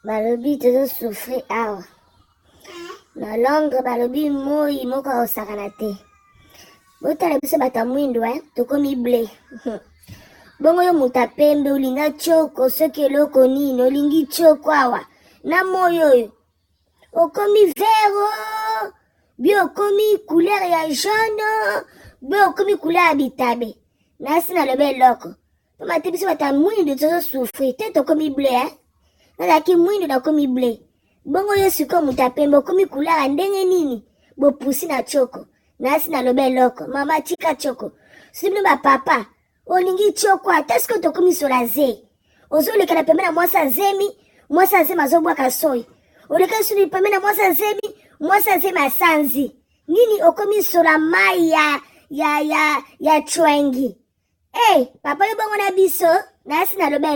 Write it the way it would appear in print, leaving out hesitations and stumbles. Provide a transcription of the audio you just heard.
Balobi tozo souffrir awa na Londres, balobi moi moko akosakana te. Botala biso bato ya mwindu eh, tokomi ble. Bongo yo moto ya pembe olinga tioko soki eloko nini olingi tioko awa na moi oyo okomi vert oh, bi okomi couleur ya jaune bi okomi couleur ya bitabe. Nasi naloba eloko pamba te biso bato ya mwindu tozo souffrir te, tokomi ble eh? Nazalaki mwindu nakomi ble. Bongo yo sikoyo moto ya pembe okomi couleur ya ndenge nini? Bopusi na tioko. Nasi naloba eloko mama tika tioko. Soki bino bapapa olingi tioko ata sikoyo tokomi sola ze ozoleka na pembe na mwasi azemi, mwasi azemi azobwaka soi, oleka suli pembe na mwasi azemi, mwasi azemi asanzi nini, okomi sola mai ya chwengi. Hey, papa yo bongo na biso nasi naloba.